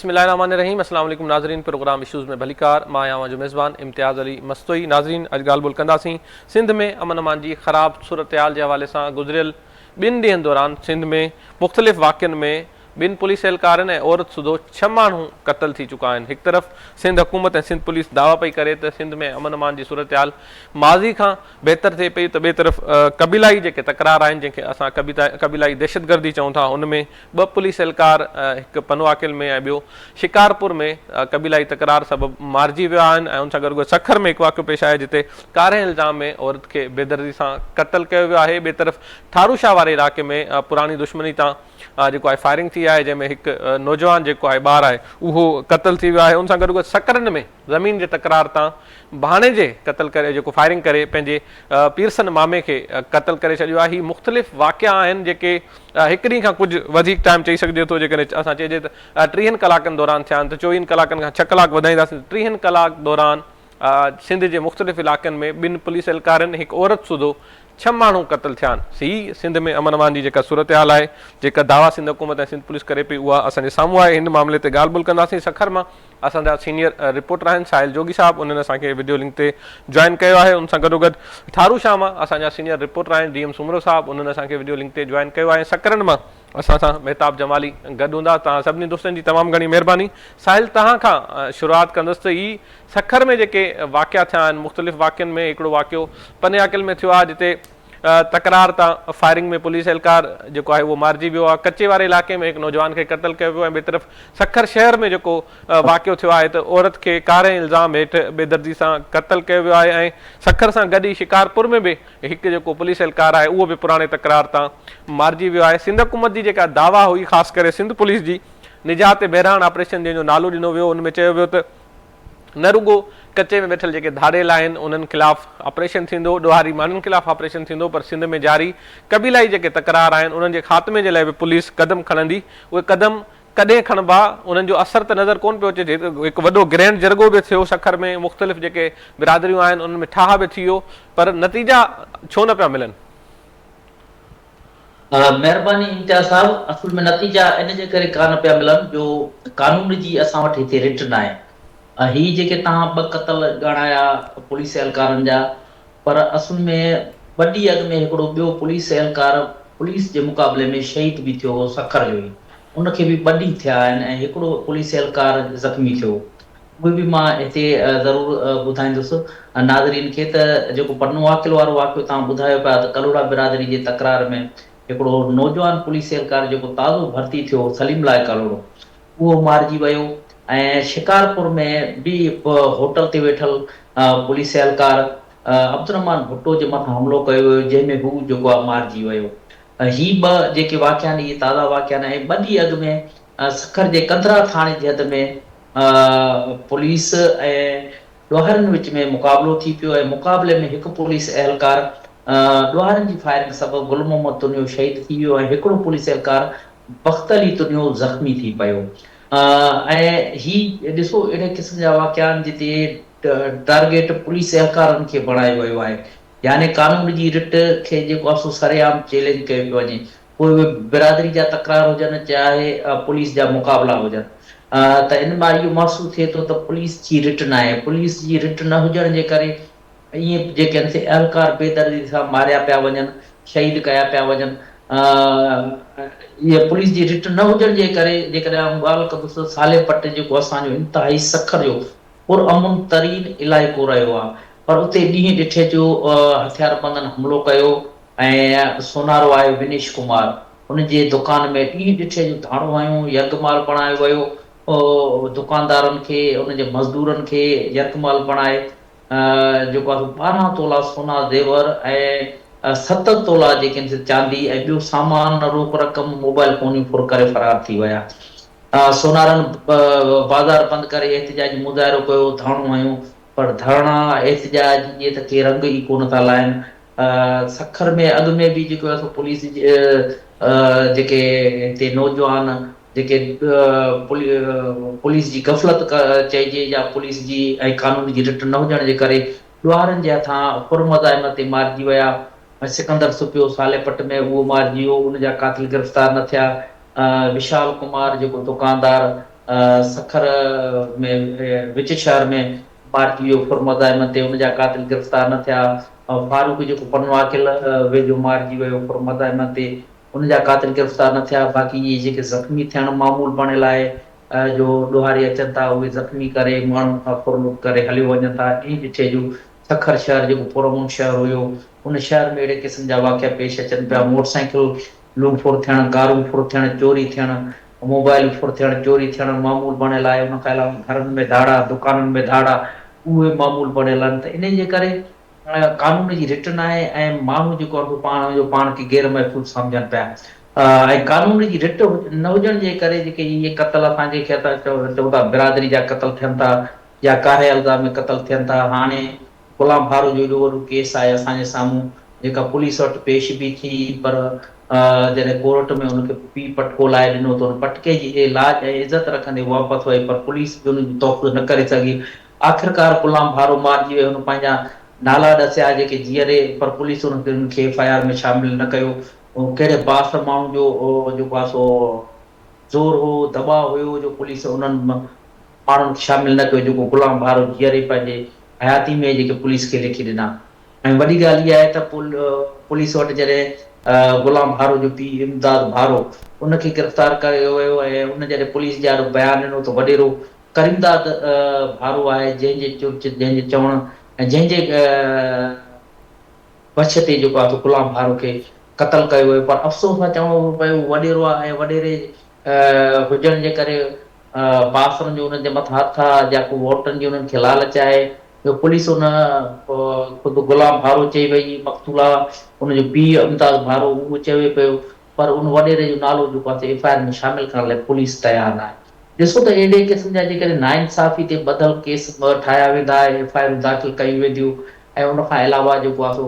بسم الله الرحمٰن الرحيم اسلام عليڪم ناظرين پروگرام اشوز ۾ ڀليڪار مان آهيان اوهان جو ميزبان امتياز علي مستوئي ناظرين اڄ ڳالهه ٻولهه ڪنداسين سنڌ ۾ امن امان جي خراب صورتحال جي حوالي سان گذريل ٻن ڏينهن دوران سنڌ ۾ مختلف واقعن ۾ ٻن پوليس اهلڪارن ۽ عورت سوڌو ڇهه ماڻهو قتل ٿي چڪا آهن هڪ طرف سنڌ حڪومت ۽ سنڌ پوليس دعويٰ پئي ڪري ته سنڌ ۾ امن امان جي صورتحال ماضي کان بهتر ٿئي پئي ته ٻئي طرف قبيلائي جيڪي تڪرار آهن جنهن کي اسان قبيلائي دهشتگردي چئون ٿا ان ۾ ٻه پوليس اهلڪار هڪ پنوعاقل ۾ ۽ ٻيو شڪارپور ۾ قبيلائي تڪرار سبب مارجي ويا آهن ۽ ان سان گڏوگڏ سکر ۾ هڪ واقعو پيش آيو جتي ڪارنهن الزام ۾ عورت کي بيدردي سان قتل ڪيو ويو آهي ٻئي طرف ٺاروشاهه واري علائقي ۾ پراڻي دشمني تان جيڪو آهي فائرنگ ٿي آهي جنهن ۾ هڪ نوجوان جيڪو آهي ٻار آهي اهو قتل ٿي ويو آهي ان سان گڏوگڏ سکرن ۾ زمين جي تڪرار تان ڀاڻيجي قتل ڪري جيڪو فائرنگ ڪري پنهنجي پيرسن مامي کي قتل ڪري ڇڏيو آهي هي مختلف واقعا آهن جيڪي هڪ ڏينهن کان ڪجهه وڌيڪ ٽائيم چئي سگهجي ٿو جيڪڏهن اسان چئجي ته ٽيهن ڪلاڪن دوران ٿيا آهن ته چوويهن ڪلاڪن کان ڇهه ڪلاڪ وڌائينداسين ته ٽيهن ڪلاڪ دوران سنڌ جي مختلف علائقن ۾ ٻن پوليس اهلڪارن هڪ عورت سوڌو ڇهه ماڻهو قتل ٿيا آهن هي سنڌ ۾ امن امان جي جيڪا صورتحال آهي جيڪا دعويٰ سنڌ حڪومت ۽ سنڌ پوليس ڪري پئي اها اسان جي سامهون آهي هن معاملي تي ڳالهه ٻولهه ڪنداسين سکر مان اسان جا سينيئر رپورٽر آهن ساحل جوڳي صاحب انهن اسان کي وڊيو لنڪ تي جوائن ڪيو آهي ان سان گڏو گڏ ٺارو شاهه مان اسان جا سينيئر رپورٽر آهن ڊي ايم سومرو صاحب انهن اسان کي وڊيو لنڪ تي جوائن ڪيو آهي سکرن مان اسان سان مهتاب جمالي گڏ هوندا توهان سڀني دوستن جي تمام گهڻي مهرباني ساحل توهان کان شروعات ڪندس ته هي سکر ۾ جيڪي واقعا ٿيا آهن مختلف واقعن ۾ هڪڙو واقعو پني عاقل ۾ ٿيو آهي جتي تڪرار تان فائرنگ ۾ پوليس اهلڪار جيڪو آهي اهو مارجي ويو آهي، ڪچي واري علائقي ۾ هڪ نوجوان کي قتل ڪيو ويو ۽ ٻئي طرف سکر شهر ۾ جيڪو واقعو ٿيو آهي ته عورت کي ڪارنهن الزام هيٺ بيدردي سان قتل ڪيو ويو آهي ۽ سکر سان گڏ ئي شڪارپور ۾ به هڪ جيڪو پوليس اهلڪار آهي اهو به پراڻي تڪرار تان مارجي ويو آهي سنڌ حڪومت جي جيڪا دعويٰ هئي خاص ڪري سنڌ پوليس جي نجات بهراڻ آپريشن جنهن جو نالو ڏنو ويو ان ۾ چيو ويو ته نه رڳو ڪچي ۾ ويٺل جيڪي ڌاڙيل آهن انهن خلاف آپريشن ٿيندو، ڏوهاري ماڻهن خلاف آپريشن ٿيندو پر سنڌ ۾ جاري قبيلائي جيڪي تڪرار آهن انهن جي خاتمي جي لاء به پوليس قدم کڻندي، اهي قدم ڪڏهن کڻبا انهن جو اثر ته نظر ڪونه پيو اچي، هڪ وڏو گرينڊ جرڳو به ٿيو سکر ۾ مختلف جيڪي برادريون آهن انهن ۾ ٺاهه به ٿي ويو پر نتيجا ڇو نه پيا ملن؟ مهرباني امتياز صاحب، اصل ۾ نتيجا ان جي ڪري ڪانه پيا ملن جو قانون جي اسان وٽ هتي رٽ ناهي. هي جيڪي توهان ٻه قتل ڳڻايا پوليس اهلڪارن جا پر اصل ۾ ٻه ڏينهن اڳ ۾ هڪڙو ٻيو پوليس اهلڪار پوليس جي مقابلي ۾ شهيد به ٿيو هو سکر جو ئي ان کي به ٻه ڏينهن ٿيا آهن ۽ هڪڙو پوليس اهلڪار زخمي ٿيو هو. اهي به مان هتي ضرور ٻڌائيندس ناظرين کي ته جيڪو پنو عاقل وارو واقعو توهان ٻڌايو پيا ته ڪلهوڙا برادري جي تڪرار ۾ هڪڙو نوجوان پوليس اهلڪار جيڪو تازو ڀرتي ٿيو هو سليم لاء ڪلهوڙو اهو مارجي ويو ۽ شڪارپور ۾ به هوٽل تي ويٺل پوليس اهلڪار عبدالرحمان ڀٽو جي مٿان حملو ڪيو ويو جنهن ۾ هو جيڪو آهي مارجي ويو هي ٻه جيڪي واقعا آهن اهي تازا واقعا آهن ۽ ٻه ڏينهن اڳ ۾ سکر جي ڪنڌرا ٿاڻي جي حد ۾ پوليس ۽ ڏوهارين وچ ۾ مقابلو ٿي پيو ۽ مقابلي ۾ هڪ پوليس اهلڪار ڏوهارين جي فائرنگ سبب گل محمد تنيو شهيد ٿي ويو ۽ هڪڙو پوليس اهلڪار بخت علي تنيو زخمي ٿي پيو ۽ هي ڏسو اهڙي قسم جا واقعا آهن جتي ٽارگيٽ پوليس اهلڪارن کي بڻايو ويو آهي يعني قانون جي رٽ کي جيڪو آهي سو سرعام چئلينج ڪيو پيو وڃي پوء اهي برادري جا تڪرار هجن چاهي پوليس جا مقابلا هجن ته ان مان اهو محسوس ٿئي ٿو ته پوليس جي رٽ ناهي پوليس جي رٽ نه هجڻ جي ڪري ائين جيڪي آهن سي اهلڪار بي دردي سان ماريا پيا وڃن شهيد ڪيا پيا وڃن اها پوليس جي رٽ نه هجڻ جي ڪري جيڪڏهن آئون ڳالهه ڪندس ته صالح پٽ جيڪو اسان جو انتهائي سکر جو پر امن ترين علائقو رهيو آهي پر اتي ڏينهن ڏٺي جو هٿياربندن حملو ڪيو ۽ سونارو آيو ونيش ڪمار ان جي دڪان ۾ ڏينهن ڏٺي جو ڌاڙو هنيو يرغمال بڻايو ويو دڪاندارن کي ان جي مزدورن کي يرغمال بڻائي جيڪو آهي سو 12 تولا سونا زيور ۽ ست تولا جيڪي آهن سي چاندي ۽ ٻيو سامان روڪ رقم موبائل فونيون ڦر ڪري فرار ٿي ويا سونارن بازار بند ڪري احتجاجي مظاهرو ڪيو، ڌرڻو هنيو پر ڌرڻا، احتجاج اهي ته ڪي رنگ ئي ڪونه ٿا لائن. سکر ۾ اڳ ۾ به جيڪو آهي سو پوليس جيڪي هتي نوجوان جيڪي پوليس جي غفلت چئجي يا پوليس جي ۽ قانون جي رٽ نه هجڻ جي ڪري ڏوهارين جي هٿان ڦر مزاحمت تي مارجي ويا. سڪندر سپيو صالح پٽ ۾ اهو مارجي ويو ان جا قاتل گرفتار نه ٿيا. وشال ڪمار جيڪو دڪاندار سکر ۾ وچ شهر ۾ مارجي ويو ڦر مزاحمت تي ان جا قاتل گرفتار نه ٿيا، فاروق جيڪو پنوعاقل ويجهو مارجي ويو ڦر مزاحمت تي ان جا قاتل گرفتار نه ٿيا، باقي اهي جيڪي زخمي ٿيڻ معمول بڻيل آهي جو ڏوهاري اچن ٿا اهي زخمي ڪري ماڻهن کان ڦر لٽ ڪري هليو وڃن ٿا، ائين ڏٺي جو سکر شهر جيڪو پرامن شهر هيو ان شهر ۾ اهڙي قسم جا واقعا پيش اچن پيا، موٽر سائيڪلون ڦر ٿيڻ، ڪارون ڦر ٿيڻ، چوري ٿيڻ، موبائل ڦر ٿيڻ، چوري ٿيڻ معمول بڻيل آهي، ان کان علاوه گهرن ۾ ڌاڙا، دڪانن ۾ ڌاڙا اهي معمول بڻيل آهن ته انهي جي ڪري قانون جي رٽ ناهي ۽ ماڻهو جيڪو آهي سو پاڻ جو پاڻ کي غير محفوظ سمجهن پيا ۽ قانون جي رٽ نه هجڻ جي ڪري جيڪي اهي قتل اسان جي کي چئون ٿا برادري جا قتل ٿين ٿا يا ڪاري الزام ۾ قتل ٿين ٿا هاڻي غلام ڀارو جو ايڏو وڏو ڪيس آهي اسان جي سامهون جيڪا پوليس وٽ پيش به ٿي پر جڏهن ڪورٽ ۾ ان کي پيء پٽڪو لائي ڏنو ته ان پٽڪي جي لاج ۽ عزت رکندي واپس وئي پر پوليس به ان جو تحفظ نه ڪري سگهي. آخرڪار غلام ڀارو مارجي ويو هن پنهنجا نالا ڏسيا جيڪي جيئري پر پوليس ان کي ان کي ايف I R ۾ شامل نه ڪيو. ڪهڙي بااثر ماڻهو جو جيڪو آهي سو زور هو دٻاء هيو جو پوليس انهن ماڻهن کي شامل نه ڪيو جيڪو غلام ڀارو جيئري پنهنجي حياتي ۾ جيڪي پوليس کي لکي ڏنا ۽ وڏي ڳالهه اها آهي ته پوليس وٽ جڏهن غلام ڀارو جو پيء امداد ڀارو ان کي گرفتار ڪيو ويو ۽ ان جڏهن پوليس جي آڏو بيان ڏنو ته وڏيرو ڪريمداد ڀارو آهي جنهن جي جنهن جي چوڻ ۽ جنهن جي بڇ تي جيڪو آهي سو غلام ڀارو کي قتل ڪيو ويو پر افسوس سان چوڻو پيو هو وڏيرو آهي ۽ وڏيري هجڻ جي ڪري بااثرن جو انهن جي مٿان هٿ آهي يا ڪو ووٽن جي انهن کي لالچ آهي جو پوليس ان خود غلام ڀارو چئي وئي مقتول آ ان جو پيء امتاز ڀارو اهو چوي پيو پر ان وڏيري جو نالو جيڪو آهي ايف I R ۾ شامل ڪرڻ لاء پوليس تيار ناهي. ڏسو ته اهڙي قسم جا جيڪڏهن ناانصافي تي ٻڌل ڪيس ٺاهيا ويندا ۽ ايف I آرون داخل ڪيون وينديون ۽ ان کان علاوه جيڪو آهي سو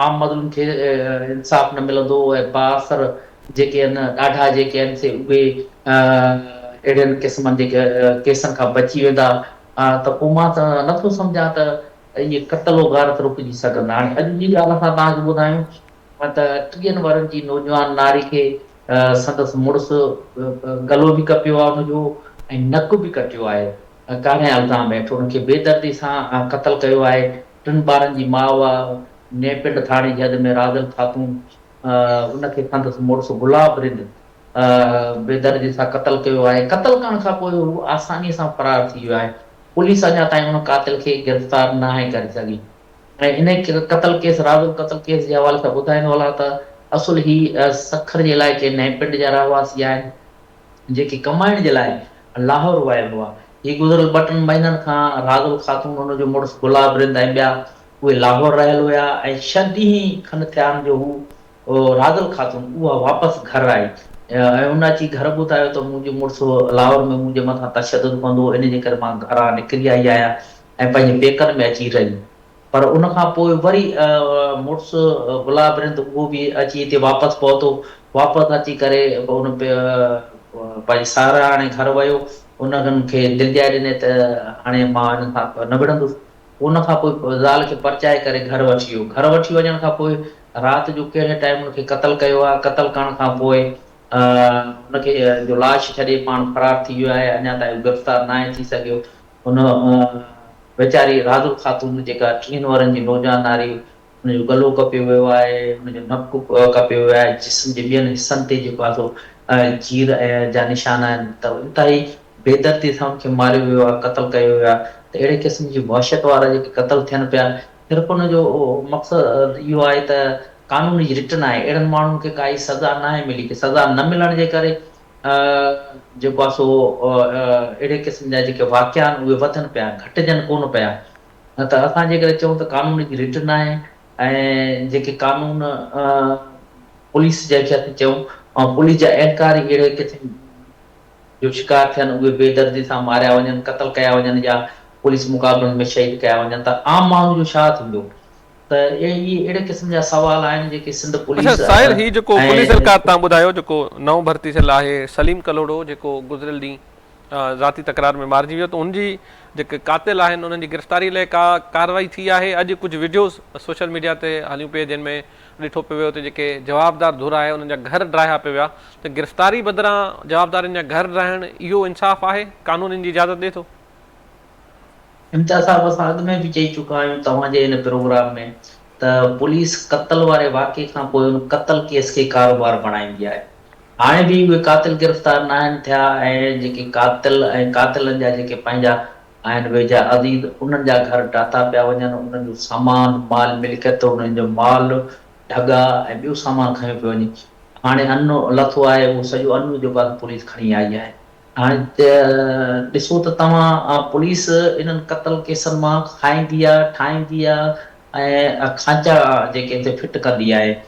عام مظلوم کي انصاف نه ملندو ۽ بااثر جيڪي آهن ڏاڍا جيڪي آهن سي اهي اهڙن قسمن جي ڪيسن کان بچي ويندا ته پوء مان ته نٿو سمجهان ته اهي قتل و غارت رڪجي سگهندا. هاڻي اڄ جي ڳالهه اسان توهان کي ٻڌايون ته ٽيهن ورهن جي نوجوان ناري کي سندس مڙس ڳلو به ڪپيو آهي ان جو ۽ نڪ به ڪٽيو آهي ڪارنهن الزام هيٺ ان کي بيدردي سان قتل ڪيو آهي ٽن ٻارن جي ماء نئين پنڊ ٿاڻي جي حد ۾ راضل خاتون ان کي سندس مڙس گلاب رند بيدردي سان قتل ڪيو آهي قتل ڪرڻ کان پوء هو آساني سان فرار ٿي ويو آهي پوليس اڃا تائين ان قاتل کي گرفتار ناهي ڪري سگهي ۽ انهي قتل ڪيس راضل قتل ڪيس جي حوالي سان ٻڌائيندو هلان ته اصل هي سکر جي علائقي نئين پنڊ جا رهواسي آهن جيڪي ڪمائڻ جي لاء لاهور ويل هئا. هي گذريل ٻه ٽن مهينن کان راضل خاتون ان جو مڙس گلاب رند ۽ ٻيا اهي لاهور رهيل هيا ۽ ڇهه ڏينهن کن ٿيا آهن جو هو راضل خاتون اها واپس گهر آئي ۽ ان اچي گهر ٻڌايو ته منهنجو مڙس لاهور ۾ منهنجي مٿان تشدد ڪندو هو ان جي ڪري مان گهران نڪري آئي آهيان ۽ پنهنجي پيڪن ۾ اچي رهي. پر ان کان پوء وري مڙس گلاب رند اهو به اچي هتي واپس پهتو. واپس اچي ڪري ان پنهنجي ساهراڻي گهر ويو. ان کي دلجاء ڏني ته هاڻي مان هن سان نه وڙهندس. ان کان پوء زال کي پرچائي ڪري گهر وٺي ويو. گهر وٺي وڃڻ کان پوء رات جو ڪهڙي ٽائيم ان کي قتل ڪيو آهي. قتل ڪرڻ کان پوء ان کي جو لاش ڇڏي پاڻ فرار ٿي ويو آهي. اڃا تائين هو گرفتار ناهي ٿي سگهيو. هن ويچاري راضل خاتون جيڪا ٽيهن ورهين جي نوجوان ناري ان جو ڳلو ڪپيو ويو آهي، ان جو نڪ ڪپيو ويو آهي، جسم جي ٻين حصن تي جيڪو آهي سو چير جا نشان آهن ته انتهائي بيدردي سان ان کي ماريو ويو آهي، قتل ڪيو ويو آهي ته اهڙي قسم جي وحشت وارا جيڪي قتل ٿين پيا صرف ان جو مقصد اهو آهي ته قانون جي رٽ ناهي، اهڙن ماڻهن کي ڪائي سزا ناهي ملي، سزا نه ملڻ جي ڪري جيڪو آهي سو اهڙي قسم جا جيڪي واقعا آهن اهي وڌن پيا گهٽجن ڪونه پيا نه ته اسان جيڪڏهن چئون ته قانون جي رٽ ناهي ۽ جيڪي قانون پوليس جنهن کي اسين چئون ۽ پوليس جا اهلڪار ئي اهڙي قسم جو شڪار ٿين اهي بي دردي سان ماريا وڃن قتل ڪيا وڃن يا پوليس مقابلن ۾ شهيد ڪيا وڃن ته عام ماڻهو جو ڇا ٿيندو ته اهي اهڙي قسم جا سوال آهن جيڪي سنڌ اڇا پوليس ساحل هي جيڪو پوليس ۽ اهلڪار تان ٻڌايو جيڪو نئون ڀرتي ٿيل آهي سليم ڪلهوڙو جيڪو گذريل ڏينهن ذاتي تڪرار ۾ مارجي ويو ته ان جي جيڪي قاتل آهن انهن جي گرفتاري لاء ڪا ڪارروائي ٿي آهي؟ اڄ ڪجهه وڊيوز سوشل ميڊيا تي هليون پئي جن ۾ ڏٺو پيو ويو ته جيڪي جوابدار ڌر آهي انهن جا گهر ڊاهيا پيا ويا ته گرفتاري بدران جوابدارن جا گهر ڊاهڻ اهو انصاف آهي؟ قانون ان جي اجازت ڏي ٿو؟ امتياز صاحب اسان اڳ ۾ به چئي چڪا آهيون توهان جي هن پروگرام ۾ ته پوليس قتل واري واقعي کان پوء ان قتل ڪيس کي ڪاروبار بڻائيندي آهي هاڻي به اهي قاتل گرفتار ناهن ٿيا ۽ جيڪي قاتل ۽ قاتلن جا جيڪي پنهنجا آهن ويجها عزيز انهن جا گهر ڊاٿا پيا وڃن، انهن جو سامان، مال ملڪيت، انهن جو مال، ڍڳا ۽ ٻيو سامان کنيو پيو وڃي. هاڻي ان لٿو آهي اهو سڄو ان جيڪو آهي پوليس کڻي آئي آهي. هاڻي ڏسو ته توهان پوليس انهن قتل ڪيسن مان کائيندي آهي، ٺاهيندي آهي ۽ کانچا جيڪي هتي فٽ ڪندي آهي.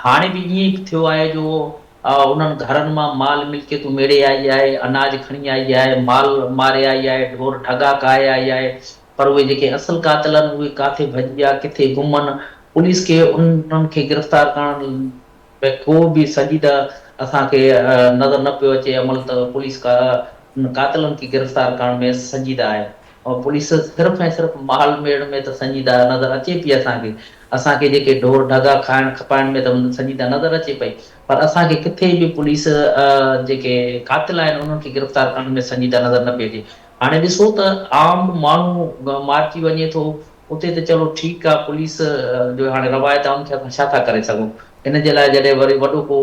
هاڻي به ائين ئي ٿيو آهي جو انهن گهرن مان مال ملڪيتون ميڙي آئي آهي، اناج کڻي آئي آهي، مال ماري آئي آهي، ڍور ڍڳا ڪاهي آئي آهي، پر اهي جيڪي اصل قاتل آهن اهي ڪاٿي ڀڄي ويا، ڪٿي گم آهن، پوليس کي انهن کي گرفتار ڪرڻ ۾ ڪو به سنجيده اسان کي نظر نه پيو اچي، عمل ته پوليس انهن قاتلن کي گرفتار ڪرڻ ۾ سنجيده آهي. پوليس صرف ۽ صرف مال ميڙڻ ۾ ته سنجيده نظر اچي پئي اسان کي. اسان کي جيڪي ڍور ڍڳا کائڻ کپائڻ ۾ ته سنجيده نظر اچي پئي پر اسان کي ڪٿي به پوليس جيڪي قاتل آهن انهن کي گرفتار ڪرڻ ۾ سنجيده نظر نه پئي اچي. هاڻي ڏسو ته عام ماڻهو مارجي وڃي ٿو اتي ته چلو ٺيڪ آ پوليس جو هاڻي روايت آ ان کي اسان ڇا ٿا ڪري سگهون ان جي لاء جڏهن وري وڏو ڪو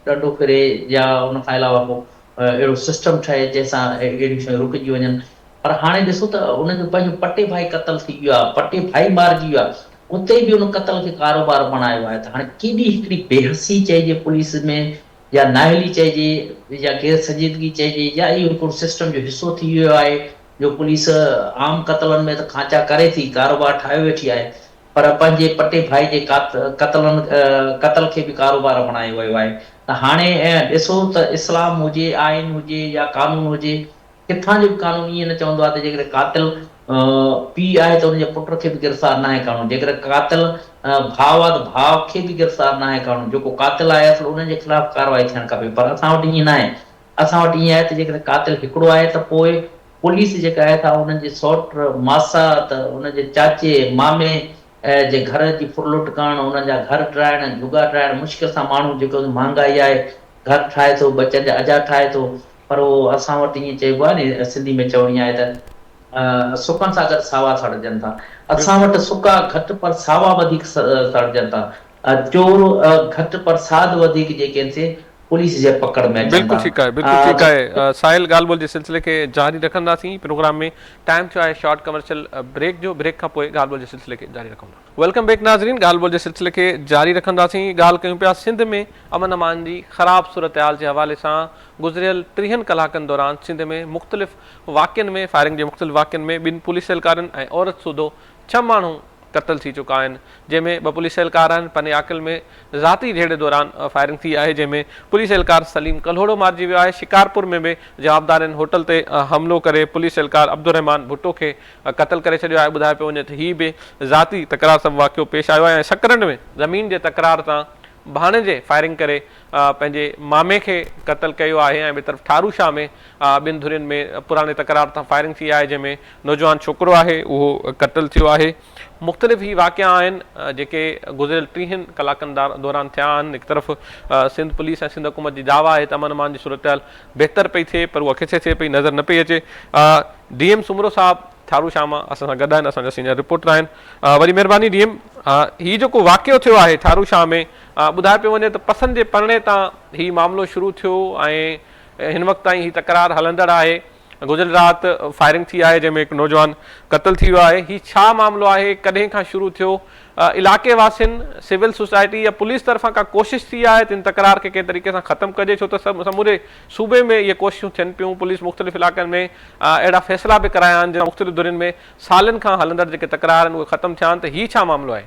ڏنڊو ڦري يا ان کان علاوه ڪو اهڙو سسٽم ٺهي جنهن سان اهڙيون شيون رڪجي وڃن پر هاڻي ڏسو ته ان جو پنهنجو پٽي ڀائي قتل ٿي ويو آهي پٽي ڀائي مارجي ويو آهي اتي به ان قتل کي ڪاروبار بڻايو آهي ته هاڻي ڪيڏي هڪڙي بيحسي چئجي پوليس ۾ يا نااهلي چئجي يا غير سنجيدگي چئجي يا اهو هڪڙو سسٽم جو حصو ٿي ويو آهي جو پوليس عام قتلن ۾ ته کانچا ڪري ٿي ڪاروبار ٺاهيو ويٺي آهي پر پنهنجي پٽي ڀائي جي قتلن قتل کي به ڪاروبار بڻايو ويو آهي ته هاڻي ڏسو ته اسلام هجي آئين هجي يا قانون هجي ڪٿان جو به قانون ائين نه چوندو آهي ته جيڪڏهن قاتل پيء آهي ته ان جي پٽ کي به گرفتار ناهي ڪرڻو جيڪڏهن قاتل ڀاء آهي ته ڀاء کي به گرفتار ناهي ڪرڻو جيڪو قاتل آهي اصل ان جي خلاف ڪارروائي ٿيڻ کپي پر اسان وٽ ائين ناهي اسان وٽ ائين آهي ته جيڪڏهن قاتل هڪڙو آهي ته پوء پوليس جيڪا آهي سا انهن جي سئوٽ، ماسات، انهن جي چاچي، مامي جي گهر جي ڦرلٽ ڪرڻ، انهن جا گهر ڊاهڻ، جهڳا ڊاهڻ، مشڪل سان ماڻهو جيڪو مهانگائي آهي گهر ٺاهي ٿو، ٻچن جا اجها ٺاهي ٿو پر اهو اسان وٽ ائين چئبو آهي نه سنڌي ۾ چوڻي آهي ته سڪن سان گڏ ساوا سڙجن ٿا. اسان وٽ سڪا گهٽ پر ساوا وڌيڪ سڙجن ٿا. چور گهٽ پر ساڌ وڌيڪ جيڪي آهن سي پوليس جي پڪڙ ۾ اچن بلڪل ٿا. ٺيڪ آهي بلڪل ٺيڪ آهي ساحل ڳالهه ٻولهه جي سلسلي کي جاري رکنداسين پروگرام ۾ ٽائيم ٿيو آهي شارٽ ڪمرشل بريڪ جو بريڪ کان پوء ڳالهه ٻولهه جي سلسلي کي جاري رکون ٿا. Welcome back ناظرين ڳالهه ٻولهه جي سلسلي کي جاري رکنداسين ڳالهه ڪيون پيا سنڌ ۾ امن امان جي خراب صورتحال جي حوالي سان گذريل ٽيهن ڪلاڪن دوران سنڌ ۾ مختلف واقعن ۾ فائرنگ جي مختلف واقعن ۾ ٻن پوليس اهلڪارن ۽ عورت سوڌو ڇهه ماڻهو قتل ٿي چڪا آهن جنهن ۾ ٻه پوليس اهلڪار آهن پني عاقل ۾ ذاتي جهيڙي دوران فائرنگ ٿي آهي جنهن ۾ پوليس اهلڪار سليم ڪلهوڙو مارجي ويو آهي شڪارپور ۾ به جوابدارن هوٽل تي حملو ڪري پوليس اهلڪار عبدالرحمان ڀٽو کي قتل ڪري ڇڏيو آهي ٻڌايو پيو وڃي ته هي به ذاتي تڪرار سبب واقعو پيش آيو آهي ۽ سڪرنڊ ۾ زمين جي تڪرار تان ڀاڻيجي فائرنگ ڪري پنهنجي مامي کي قتل ڪيو آهي ۽ ٻئي طرف ٺارو شاهه ۾ ٻن ڌرين ۾ پراڻي تڪرار تان فائرنگ ٿي آهي جنهن ۾ نوجوان ڇوڪرو آهي اهو قتل ٿيو آهي مختلف هي واقعا آهن جيڪي گذريل ٽيهن ڪلاڪن دوران ٿيا آهن هڪ طرف سنڌ پوليس ۽ سنڌ حڪومت جي دعويٰ آهي ته امن امان جي صورتحال بهتر پئي ٿئي پر اها ڪٿي ٿئي پئي نظر نه پئي اچي ڊي ايم سومرو صاحب ٺارو شاهه مان اسان سان گڏ آهن اسان جا سينيئر رپورٽر آهن وڏي مهرباني ڊي ايم هي جيڪو واقعو ٿيو آهي ٺارو شاهه ۾ ٻڌايو پيو وڃي ته پسند جي پرڻي تان هي معاملو شروع ٿيو ۽ هن وقت تائين هي تڪرار هلندڙ آهي، گذريل رات فائرنگ ٿي آهي جنهن ۾ هڪ نوجوان قتل ٿي ويو آهي، هي ڇا معاملو آهي، ڪڏهن کان شروع ٿيو، علائقي واسين، سول سوسائٽي يا پوليس طرفان ڪا ڪوشش ٿي آهي ته ان تڪرار کي ڪنهن طريقي سان ختم ڪجي ڇو ته سموري صوبي ۾ اهي ڪوششون ٿين پيون، پوليس مختلف علائقن ۾ اهڙا فيصلا به ڪرايا آهن جنهن سان مختلف ڌرين ۾ سالن کان هلندڙ جيڪي تڪرار آهن اهي ختم ٿيا آهن ته هي ڇا معاملو آهي؟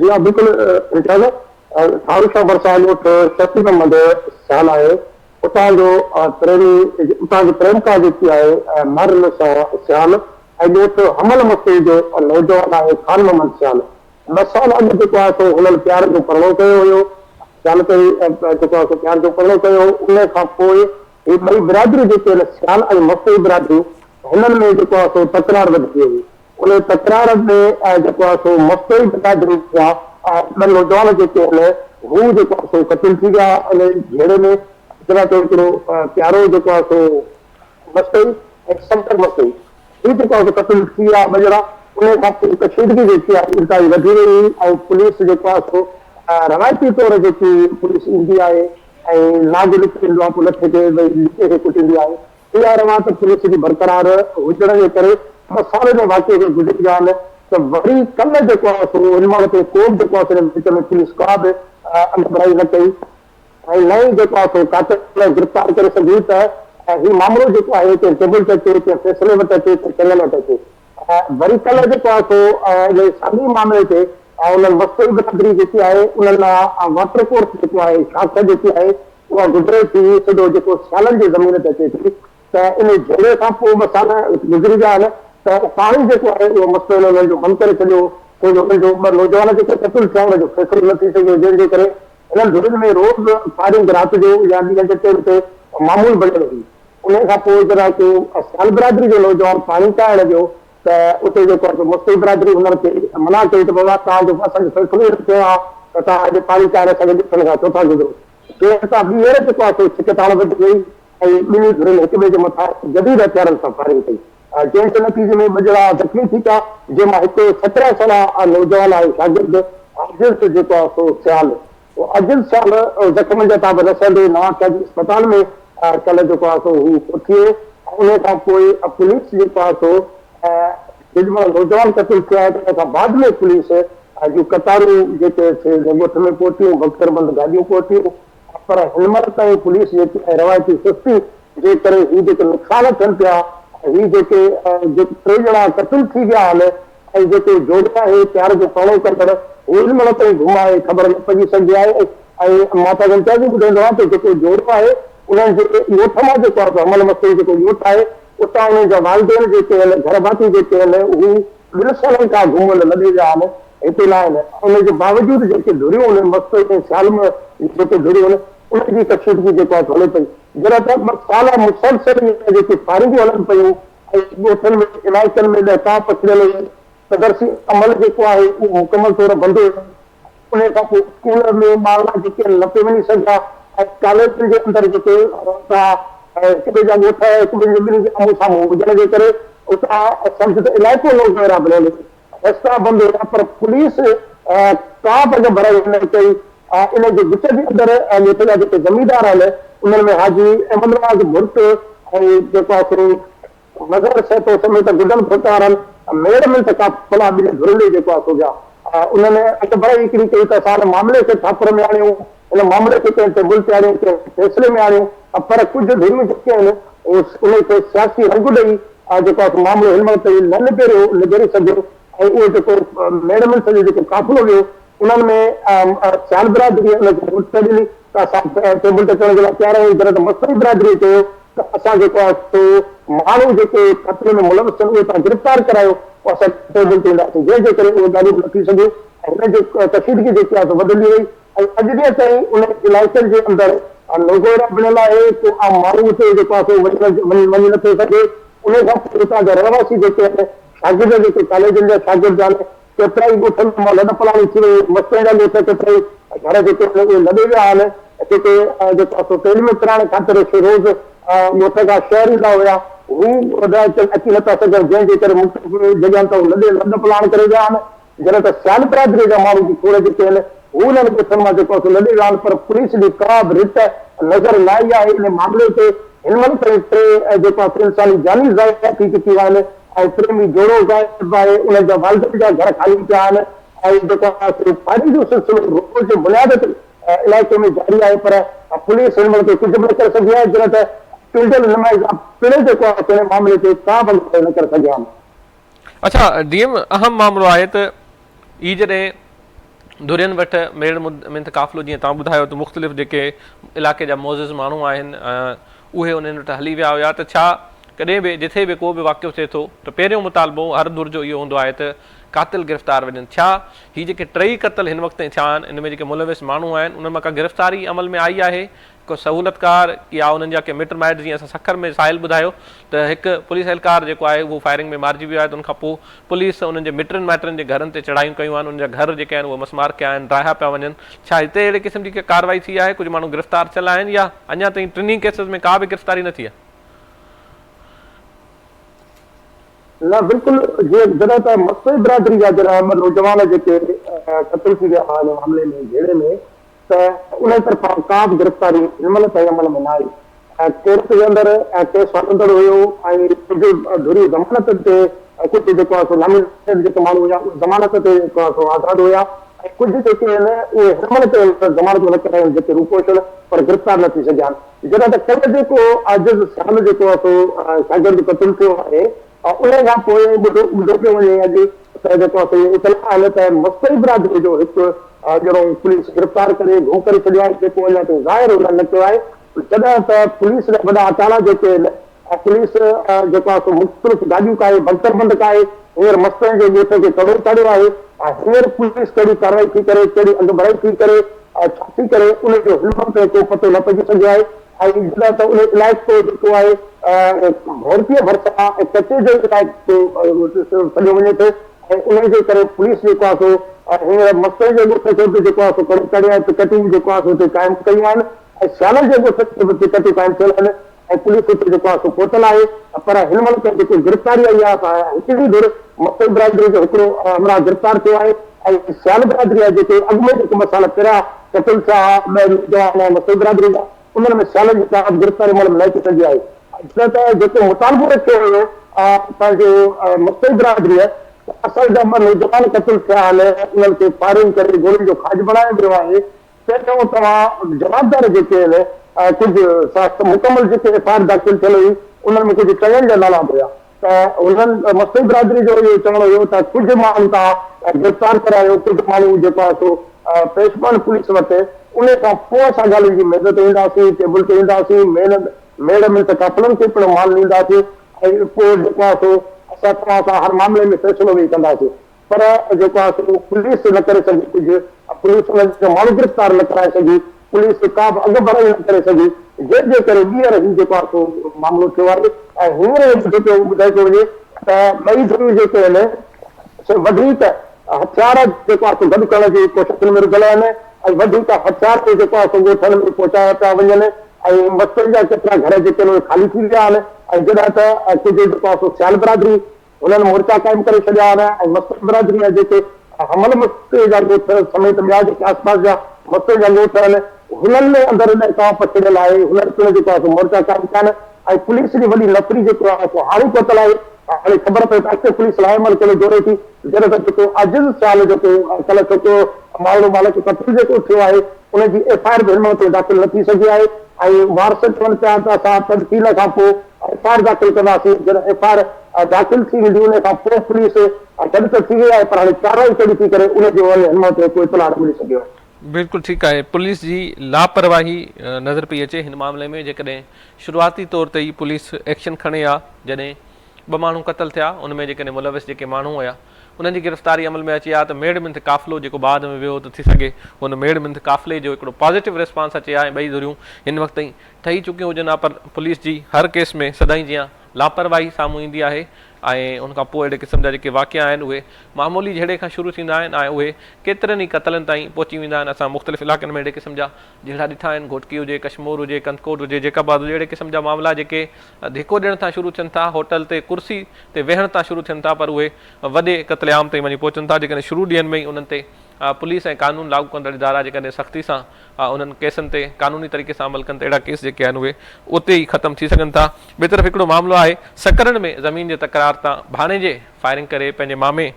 جي ها بلڪل امتياز ٺارو شاهه ڀرسان ڳوٺ شفيع محمد سيال آهي اتان جو پريمي اتان جي پريمڪا جيڪي آهي مھر النساء سيال ۽ ڳوٺ حمل مستوئي جو نوجوان آهي خان محمد سيال ٻه سال اڳ جيڪو آهي سو هنن پيار جو پرڻو ڪيو هيو. سيال تي جيڪو آهي سو پيار جو پرڻو ڪيو هو. ان کان پوء هي ٻئي برادريون جيڪي آهن سيال ۽ مستوئي برادريون هنن ۾ جيڪو آهي سو تڪرار وڌي ويو هو. ان تڪرار ۾ جيڪو آهي سو مستوئي برادري جا ٻه نوجوان جيڪي آهن هو جيڪو آهي سو قتل ٿي ويا. ان جهيڙي ۾ جڏهن ته هڪڙو پيارو جيڪو آهي سو مستوئي ۽ صفدر مستوئي هي جيڪو آهي سو قتل ٿي ويا ٻه ڄڻا. ان کان پوء ڪشيدگي جيڪي آهي انتهائي وڌي وئي هئي ۽ پوليس جيڪو آهي سو روايتي طور جيڪي پوليس ايندي آهي ۽ نانگ لڪي ايندو آهي پوء لٺ کي ڀئي لڪي کي ڪٽيندي آهي. اها روايت پوليس جي برقرار هجڻ جي ڪري ٻه سال ان واقعي کي گذري ويا آهن ته وري ڪلهه جيڪو آهي سو ان مهل تائين ڪو به جيڪو آهي سو ان وچ ۾ پوليس ڪا به اڳڀرائي نه ڪئي ۽ نه ئي جيڪو آهي سو قاتل کي گرفتار ڪري سگهي ته هي معاملو جيڪو آهي ڪنهن ٽيبل تي اچي، ڪنهن فيصلي وٽ اچي، ڪنهن چڱن وٽ اچي. وري ڪلهه جيڪو آهي سو ان ساڳئي معاملي تي انهن وسطوئي برادري جيڪي آهي انهن واٽر ڪورس جيڪو آهي شاخ جيڪي آهي اها گذري ٿي سڌو جيڪو سيالن جي زمين تي اچي ٿي ته ان جهيڙي کان پوء ٻه سال گذري ويا آهن ته پاڻي جيڪو آهي اهو مسئلو انهن جو بند ڪري ڇڏيو ڇو جو انهن جو ٻه نوجوان جيڪي قتل ٿيا ان جو فيصلو نه ٿي سگهيو جنهن جي ڪري انهن ڌرين ۾ روز فائرنگ رات جو يا ڏينهن جي ٽيم تي معمول بڻيل هئي. انهيء کان پوء جڏهن ڪو سيال برادري جو نوجوان پاڻي چاڙهڻ ويو ته اتي جيڪو آهي سو مستوئي برادري هنن کي منع ڪئي ته بابا توهان جو اسان جو فيصلو ئي نه ٿيو آهي ته توهان هيڏي پاڻي چاڙهي اسان جي ڳوٺن کان ڇو ٿا گذرو؟ جنهن تان ٻيهر جيڪو آهي سو ڇڪتاڻ وڌي وئي ۽ ٻنهي ڌرين هڪ ٻئي جي مٿان جديد هٿيارن سان فائرنگ ڪئي جنهن جي نتيجي ۾ ٻه ڄڻا زخمي ٿي پيا جنهن مان هڪ 17 سالا نوجوان آهي شاگرد عاجز جيڪو آهي سو سيال عاجز سال زخمن جا تاب نه سهندي نواب شاهه جي اسپتال ۾ ڪلهه جيڪو آهي سو هو فوت ٿي ويو ۽ انهي کان پوء پوليس جيڪو آهي سو جيڏي مهل نوجوان قتل ٿيو آهي ته ان کان بعد ۾ پوليس جون قطارون جيڪي سي ڳوٺ ۾ پهتيون بڪتربند گاڏيون پهتيون پر هن مهل تائين پوليس جيڪي آهي روايتي سستي جي ڪري هي جيڪي نقصان ٿين پيا هي جيڪي جيڪي ٽي ڄڻا قتل ٿي ويا آهن ۽ جيڪو جوڙو آهي پيار جو پرڻو ڪندڙ هو هن مهل تائين گم آهي خبر نه پئجي سگهي آهي ۽ مان توهان کي امتياز به ٻڌائيندو آهيان ته جيڪو جوڙو آهي انهن جي ڳوٺ مان جيڪو آهي سو حمل مستوئي جيڪو ڳوٺ آهي اتان انهن جا والدين جيڪي آهن گهر ڀاتي جيڪي آهن هو ٻن سالن کان گم آهن لڏي ويا آهن هتي نه آهن ان جي باوجود جيڪي ڌريون آهن مستوئي ۽ سيال ۾ جيڪي ڌريون آهن انهن جي ڪشيدگي جيڪو آهي هلي پئي جڏهن ته ٻه سال مسلسل جيڪي فائرنگون هلن پيون ۽ ڳوٺن ۾ علائقن ۾ ڏهڪاء پکڙيل هيو ته درسي عمل جيڪو آهي اهو مڪمل طور بند هيو. انهيء کان پوء اسڪول ۾ ٻارڙا جيڪي آهن نه پئي وڃي سگهيا ۽ ڪاليجن جي اندر جيڪي اتان هڪ ٻئي جا ڳوٺ هڪ ٻئي جي ٻنهي جي آمهون سامهون هجڻ جي ڪري اتان سمجهه ته علائقو نوگهرا بڻيل هيو. رستا بند هيا پر پوليس ڪا به اڳڀرائي نه ڪئي. ان جي وچ جي اندر ڳوٺ جا جيڪي زميندار آهن انهن ۾ حاجي احمد نواز ڀرٽ ۽ جيڪو آهي سو مظهر سهتو سميت گڊن ڀرٽ وارن ميڙ منٿ قافلا ٻنهي ڌرين ڏي جيڪو آهي سو ويا. انهن اڳڀرائي هڪڙي ڪئي ته اسان ان معاملي کي ٺاپر ۾ آڻيون، ان معاملي کي ڪنهن ٽيبل تي آڻيون، ڪنهن فيصلي ۾ آڻيون پر ڪجهه ڌريون جيڪي آهن انهي کي سياسي رنگ ڏئي جيڪو آهي سو معاملو هن مهل تائين نه نبيريو نبيري سگهيو ۽ اهو جيڪو ميڙ منٿ جو جيڪو قافلو ويو انهن ۾ سيال برادريء ان کي مدد ڏني ته اسان ٽيبل تي اچڻ جي لاء تيار آهيون جڏهن ته مستوئي برادريء چيو ته اسان جيڪو آهي سو ماڻهو جيڪي قتل ۾ ملوث آهن اهي توهان گرفتار ڪرايو پوء اسان ٽيبل تي اينداسين جنهن جي ڪري اهي ڳالهيون به نه ٿي سگهيون ۽ هن جي ڪشيدگي جيڪي آهي سو وڌندي وئي ۽ اڄ ڏينهن تائين انهن علائقن جي اندر نوگوئرا بڻيل آهي ڪو عام ماڻهو اتي جيڪو آهي سو وڃي وڃي نٿو سگهي انهي کان پوء اتان جا رهواسي جيڪي آهن شاگرد جيڪي ڪاليجن جا شاگرد آهن ڪيترائي ڳوٺن مان لڏ پلاڻ ٿي وئي، مستين جا ڳوٺ ڪيترائي گهر جيڪي آهن اهي لڏي ويا آهن، جيڪي جيڪو آهي سو تعليم پرائڻ خاطر روز ڳوٺ کان شهر ايندا هيا، هو اچي نٿا سگهن، جنهن جي ڪري مختلف جڳهين تان هو لڏي لڏ پلاڻ ڪري ويا آهن، جڏهن ته سيال برادري جا ماڻهو به کوڙ جيڪي آهن هو انهن ڳوٺن مان جيڪو آهي سو لڏي ويا آهن پر پوليس جي ڪا به رٽ نظر نه آئي آهي، انهي معاملي تي هن مهل تائين ٽي جيڪو آهي سو انساني جانيون ضايع ٿي چڪيون آهن. ۽ پريمي جوڙو غائب آهي، انهن جا والدين جا گهر خالي پيا آهن ۽ جيڪو آهي سو فائرنگ جو سلسلو روز جي بنياد تي علائقي ۾ جاري آهي پر پوليس هن مهل تائين ڪجهه به نه ڪري سگهي آهي جڏهن ته چونڊيل نمائندا پڻ جيڪو آهي سو ان معاملي تي ڪا به اڳڀرائي نه ڪري سگهيا آهن. اڇا ڊي ايم اهم معاملو آهي ته هي جڏهن ڌرين وٽ ميڙ منٿ قافلو جيئن توهان ٻڌايو ته مختلف جيڪي علائقي جا معزز ماڻهو آهن اهي انهن وٽ هلي ويا هيا ته ڇا ڪڏهن به جٿي به ڪو به واقعو ٿئي ٿو ته پهريون مطالبو هر ڌر جو اهو هوندو آهي ته قاتل گرفتار وڃن. ڇا هي جيڪي ٽئي قتل هن وقت تائين ٿيا آهن ان ۾ جيڪي ملوث ماڻهو آهن انهن مان ڪا گرفتاري عمل ۾ آئي آهي؟ ڪو سهولتڪار يا انهن جا ڪي مٽ مائٽ جيئن اسان سکر ۾ ساحل ٻڌايو ته هڪ پوليس اهلڪار جيڪو آهي اهو فائرنگ ۾ مارجي ويو آهي ته ان کان پوء پوليس انهن جي مٽن مائٽن جي گهرن تي چڙهايون ڪيون آهن انهن جا گهر جيڪي آهن اهي مسمار ڪيا آهن ڊاهيا پيا وڃن ڇا هتي اهڙي قسم جي ڪا ڪارروائي ٿي آهي ڪجهه ماڻهو گرفتار ٿيل آهن يا اڃا تائين ٽنهي ڪيسز ۾ ڪا به گرفتاري نه ٿي آهي؟ نه بلڪل جيئن جڏهن ته مستوئي برادري جا جڏهن ٻه نوجوان جيڪي قتل ٿي ويا هئا ان معاملي ۾ جهيڙي ۾ ته انهي طرفان ڪا به گرفتاري هن مهل تائين عمل ۾ نه آئي ۽ ڪورٽ جي اندر ڪيس هلندڙ هيو ۽ ڪجهه ڌريون ضمانت تي ڪجهه جيڪو آهي سو نامينيٽيڊ جيڪي ماڻهو هيا اهي ضمانت تي جيڪو آهي سو آزاد هيا ۽ ڪجهه جيڪي آهن اهي هن مهل تائين ضمانتون نه ڪرايون جيڪي روپوش آهن پر گرفتار نه ٿي سگهيا آهن. جڏهن ته ڪلهه جيڪو عاجز سيال جيڪو آهي سو شاگرد قتل ٿيو آهي ان کان پوء ٻڌو ٻڌو پيو وڃي اڄ ته جيڪو آهي سو اطلاع آهن ته مستوئي برادري جو هڪ ڄڻو پوليس گرفتار ڪري گم ڪري ڇڏيو آهي جيڪو اڃا تائين ظاهر انهن نه ڪيو آهي جڏهن ته پوليس جا وڏا اٽالا جيڪي آهن پوليس جيڪو آهي سو مختلف گاڏيون ڪاهي بڪتر بند ڪاهي هينئر مستوئين جي ڳوٺ کي ڪڙو چاڙهيو آهي ۽ هينئر پوليس ڪهڙي ڪارروائي ٿي ڪري ڪهڙي اڳڀرائي ٿي ڪري ۽ ڇا ٿي ڪري ان جو هن وقت تائين ڪو پتو نه پئجي سگهيو آهي ۽ جڏهن ته ان علائقو جيڪو آهي گهوڙڪيء ڀرسان ۽ ڪچي جو علائقو سڏيو وڃي ٿو ۽ ان جي ڪري پوليس جيڪو آهي سو هينئر مستوئين جي ڳوٺ کي به جيڪو آهي سو ڪڙو چاڙهيو آهي پڪيٽون به جيڪو آهي سو اتي قائم ڪيون آهن ۽ سيالن جي ڳوٺ کي به پڪيٽون قائم ٿيل آهن ۽ پوليس اتي جيڪو آهي سو پهتل آهي پر هن مهل تائين جيڪو گرفتاري آئي آهي سا هڪڙي ڌر مستوئي برادري جو هڪڙو همراهه گرفتار ٿيو آهي ۽ سيال برادري جا جيڪي اڳ ۾ جيڪي ٻه سال پهريان قتل ٿيا هئا ٻه نوجوان مستوئي برادري جا انهن ۾ سيالن جي ڪا به گرفتاري مهل نه اچي سگهي آهي جڏهن ته جيڪو مطالبو رکيو ويو پنهنجو مستوئي برادري ته اسان جا ٻه نوجوان قتل ٿيا آهن انهن کي فائرنگ ڪري گولين جو کاڄ بڻايو ويو آهي پهريون توهان جوابدار جيڪي آهن ڪجهه مڪمل جيڪي ايف I R داخل ٿيل هئي انهن ۾ ڪجهه چڱن جا نالا به هيا ته هنن مستوئي برادري جو اهو چوڻ هيو ته ڪجهه ماڻهو توهان گرفتار ڪرايو ڪجهه ماڻهو جيڪو آهي سو پيش پون پوليس وٽ انهي کان پوء اسان ڳالهين جي ميز تي اينداسين ٽيبل تي اينداسين ميڙ ميڙ ۾ ته قافلن کي پڻ مان ڏينداسين ۽ پوء جيڪو آهي سو اسان توهان سان هر معاملي ۾ فيصلو ويهي ڪنداسين. پر جيڪو آهي سو پوليس نه ڪري سگهي ڪجهه، پوليس انهن جو ماڻهو گرفتار نه ڪرائي سگهي، پوليس ڪا به اڳڀرائي نه ڪري سگهي، جنهن جي ڪري ٻيهر هي جيڪو آهي سو معاملو ٿيو آهي ۽ هينئر اهو ٻڌو پيو ٻڌايو پيو وڃي ته ٻئي ڌريون جيڪي آهن سي وڌيڪ هٿيار جيڪو آهي سو گڏ ڪرڻ جي ڪوششن ۾ رڌل آهن ۽ وڌيڪ هٿيار به جيڪو آهي سو ڳوٺن ۾ پهچايا پيا وڃن ۽ مستن جا ڪيترا گهر جيڪي آهن اهي خالي ٿي ويا آهن ۽ جڏهن ته ڪجهه جيڪو آهي سو سيال برادري هنن مورچا قائم ڪري ڇڏيا آهن ۽ مستوئي برادري جا جيڪي حمل مستوئي جا ڳوٺ سميت ٻيا جيڪي آس پاس جا مستوئي جا ڳوٺ آهن هنن ۾ اندر ڏهڪاء پکڙيل آهي هنن پڻ جيڪو آهي سو مورچا قائم ڪيا آهن ۽ پوليس جي وڏي نفري جيڪو آهي سو هاڻي پهتل آهي هاڻي خبر پئي ته اڳتي پوليس لاء عمل ڪهڙو جوڙي ٿي جڏهن ته جيڪو عاجز سيال جيڪو ڪلهه ڇوڪرو ماروئڙو ٻالڪ قتل جيڪو ٿيو آهي ان جي ايف I R به هن مهل تائين داخل نه ٿي سگهي آهي ۽ وارث چون پيا ته اسان تدفين کان پوء ايف I R داخل ڪنداسين جڏهن ايف I R داخل ٿي ويندي ان کان پوء پوليس گڏ ته ٿي وئي آهي پر هاڻي ڪارروائي ڪهڙي ٿي ڪري ان جو اڃا هن مهل تائين ڪو اطلاع نه ملي سگهيو آهي. بلڪل ٺيڪ آهي پوليس جي لاپرواهي نظر پئي اچي هن معاملي ۾ جيڪڏهن شروعاتي طور تي ئي پوليس ايڪشن کڻي ها جڏهن ٻه ماڻهو قتل ٿيا ان ۾ جيڪڏهن ملوث جيڪي ماڻهو هيا انهن جي گرفتاري عمل ۾ اچي ها ته ميڙ منٿ قافلو جيڪو بعد ۾ ويو ته ٿي سگهي ان ميڙ منٿ قافلي جو هڪڙو پازيٽو ريسپانس اچي ها ۽ ٻئي ڌريون هن وقت تائين ٺهي چڪيون هجن ها پر پوليس جي هر ڪيس ۾ سدائين جيان لاپرواهي سامهون ايندي آهي ۽ ان کان پوء اهڙي قسم جا جيڪي واقعا آهن اهي معمولي جهيڙي کان شروع ٿيندا آهن ۽ اهي ڪيترن ئي قتلن تائين پهچي ويندا آهن اسان مختلف علائقن ۾ اهڙي قسم جا جهيڙا ڏٺا آهن گهوٽڪي هجي ڪشمور هجي ڪنڌڪوٽ هجي جيڪب آباد هجي اهڙي قسم جا معاملا جيڪي ڌڪو ڏيڻ تان شروع ٿين ٿا هوٽل تي ڪرسي تي ويهڻ تان شروع ٿين ٿا پر اهي وڏي قتل عام تائين وڃي پهچن ٿا جيڪڏهن شروع ڏينهن ۾ ئي انهن تي پوليس ۽ قانون لاڳو ڪندڙ ادارا جيڪڏهن سختي سان انهن ڪيسن تي قانوني طريقي سان عمل ڪن ته اهڙا ڪيس جيڪي آهن اهي اتي ئي ختم ٿي سگهن ٿا. ٻئي طرف هڪڙو معاملو آهي سڪرنڊ ۾ زمين جي تڪرار تان ڀاڻيجي فائرنگ ڪري پنهنجي مامي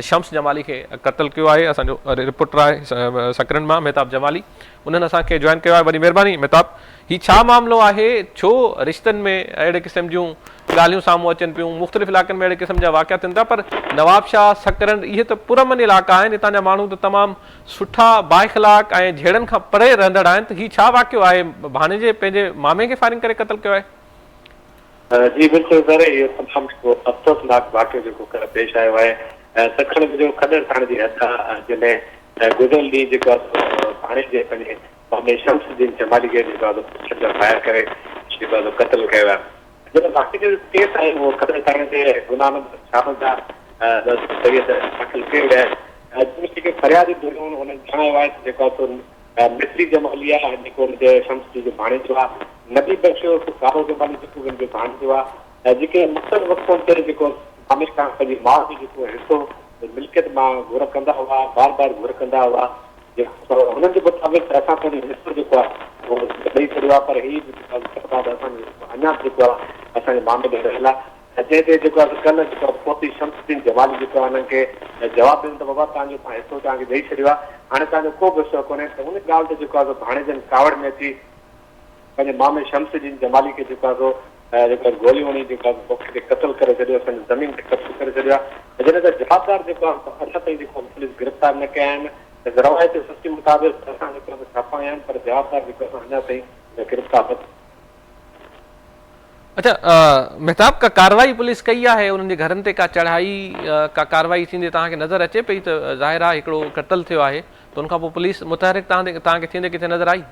شمس جمالي کي قتل ڪيو آهي اسان جو رپورٽر آهي سڪرنڊ مان مهتاب جمالي انهن اسان کي جوائن ڪيو آهي وڏي مهرباني مهتاب هي ڇا معاملو آهي ڇو رشتن ۾ اهڙي قسم جون ڳالهيون سامهون اچن پيون مختلف علائقن ۾ اهڙي قسم جا واقعا ٿين ٿا پر نوابشاهه سڪرنڊ اهي ته پرامن علائقا آهن هتان جا ماڻهو ته تمام سٺا بااخلاق ۽ جهيڙن کان پري رهندڙ آهن ته هي ڇا واقعو آهي ڀاڻيجي پنهنجي مامي کي فائرنگ ڪري قتل ڪيو آهي. جي بلڪل سر اهو تمام هڪ افسوسناڪ واقعو جيڪو ڪلهه پيش آيو آهي سکڻ جو کڏڙ ٿاڻي جي حد جنهن ۾ گذريل ڏينهن جيڪو آهي سو ڀاڻيجي پنهنجي مامي شمس الدين جمالي کي جيڪو آهي سو پڇن جا فائر ڪري جيڪو آهي سو قتل ڪيو آهي جڏهن واقعي جو ڪيس آهي اهو کڏڙ ٿاڻي تي گناهه نمبر 56 ذريعي داخل ڪيو ويو آهي جنهن ۾ جيڪي فريادي ڌريون انهن ڄاڻايو آهي ته جيڪو آهي سو مصري جمالي آ جيڪو ان جي شمس جي جو ڀاڻيجو آ، نبي بخش عرف ڪارو جمالي جيڪو به ان جو ڀاڻيجو آ ۽ جيڪي مختلف وقتن تي جيڪو مامي کان پنهنجي ماء جو جيڪو حصو ملڪيت مان گهر ڪندا هئا بار بار گهر ڪندا هئا جيڪو هنن جي مطابق ته اسان پنهنجو حصو جيڪو آ اهو ڏئي ڇڏيو آ پر هي به جيڪو آ اسان جو حصو اڃا به جيڪو آ اسان جي مامي ڏي رهيل آ. ۽ جنهن تي جيڪو آهي سو ڪلهه جيڪو آهي فوتي شمس الدين جمالي جيڪو آهي انهن کي جواب ڏنو ته بابا توهان جو اسان حصو توهان کي ڏئي ڇڏيو آهي هاڻي توهان جو ڪو به حصو ڪونهي ته ان ڳالهه تي جيڪو آهي سو ڀاڻيجن ڪاوڙ ۾ اچي پنهنجي مامي شمس الدين جمالي کي جيڪو آهي سو جيڪو آهي گوليون هڻي جيڪو آهي موقعي تي قتل ڪري ڇڏيو اسان جي زمين تي قبضو ڪري ڇڏيو آهي جڏهن ته جوابدار جيڪو آهي سو اڃا تائين جيڪو آهي پوليس گرفتار نه ڪيا آهن ته روايتي سسٽم مطابق اسان جيڪو آهي سو ڇاپا هنيا آهن پر جوابدار جيڪو آهي سو اڃا تائين گرفتار نه اڇا مهتاب ڪا ڪارروائي پوليس ڪئي آهي انهن جي گهرن تي ڪا چڙهائي ڪا ڪارروائي ٿيندي توهان کي نظر اچي پئي ته ظاهر آهي هڪڙو قتل ٿيو آهي ته ان کان پوء پوليس متحرڪ توهان توهان کي ٿيندي ڪٿي نظر آئي؟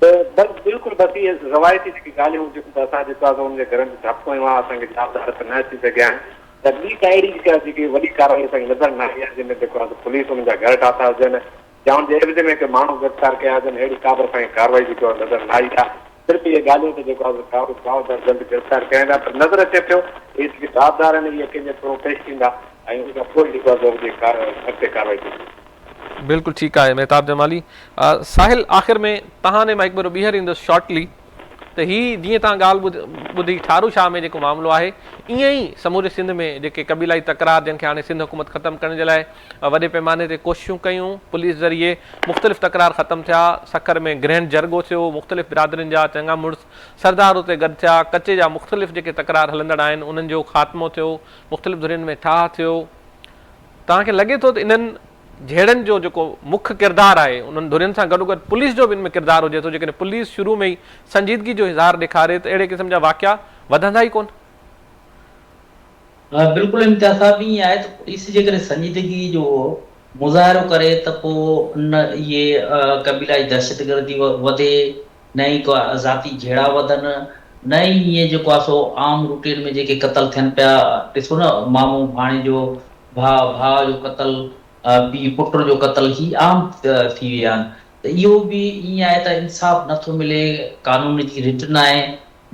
بس بلڪل بس اهي روايتي جيڪي ڳالهيون جيڪو به اسان جيڪو آهي سو انهن جي گهرن تي ڌپ هنيو آهي اسان کي جوابدار ته نه اچي سگهيا آهن ته ٻي ڪا اهڙي جيڪا جيڪي وڏي ڪارروائي اسان کي نظر نه آئي آهي جنهن ۾ جيڪو آهي سو پوليس انهن جا گهر ٺاتا هجن يا ان جي عيوض ۾ ڪي ماڻهو گرفتار ڪيا هجن، اهڙي ڪا به اسان کي ڪارروائي جيڪو آهي نظر نه آئي آهي. صرف اهي ڳالهيون ته جيڪو آهي سو جوابدار جلد گرفتار ڪيا ويندا پر نظر اچي پيو اهي جيڪي جوابدار آهن اهي ڪنهن جي ٿرو پيش ٿيندا ۽ ان کان پوء جيڪو آهي سو جي اڳتي ڪارروائي ٿيندي. بلڪل ٺيڪ آهي مهتاب جمالي. ساحل آخر ۾ توهان ڏي مان هڪ ڀيرو ٻيهر ايندس شارٽلي ته هي جيئن توهان ڳالهه ٻڌي ٺارو شاهه ۾ جيڪو معاملو آهي ائين ئي سموري سنڌ ۾ جيڪي قبيلائي تڪرار جن کي هاڻي سنڌ حڪومت ختم ڪرڻ جي لاء وڏي پيماني تي ڪوششون ڪيون پوليس ذريعي مختلف تڪرار ختم ٿيا سکر ۾ گرينڊ جرڳو ٿيو مختلف برادرين جا چڱا مڙس سردار اتي گڏ ٿيا ڪچي جا مختلف جيڪي تڪرار هلندڙ آهن انهن جو خاتمو ٿيو مختلف ڌرين ۾ ٺاهه ٿيو توهان کي لڳي ٿو ته انهن جهيڙن جو جيڪو مک ڪردار آهي انهن ڌرين سان گڏوگڏ پوليس جو به ان ۾ ڪردار هجي ٿو جيڪڏهن پوليس شروع ۾ ئي سنجيدگي جو اظهار ڏيکاري ته اهڙي قسم جا واقعا وڌندا ئي ڪونه. بلڪل امتياز صاحب ائين آهي ته پوليس جيڪڏهن سنجيدگي جو مظاهرو ڪري ته پوء نه اهي قبيلائي دهشتگردي وڌي نه ئي ڪا ذاتي جهيڙا وڌن نه ئي ائين جيڪو آهي سو عام روٽين ۾ جيڪي قتل ٿين پيا ڏسو نه مامو ڀاڻيجو ڀاء ڀاء جو قتل، پيء پٽ جو قتل هي عام ٿي ويا آهن ته اهو به ائين آهي ته انصاف نه ٿو ملي، قانون جي رٽ ناهي،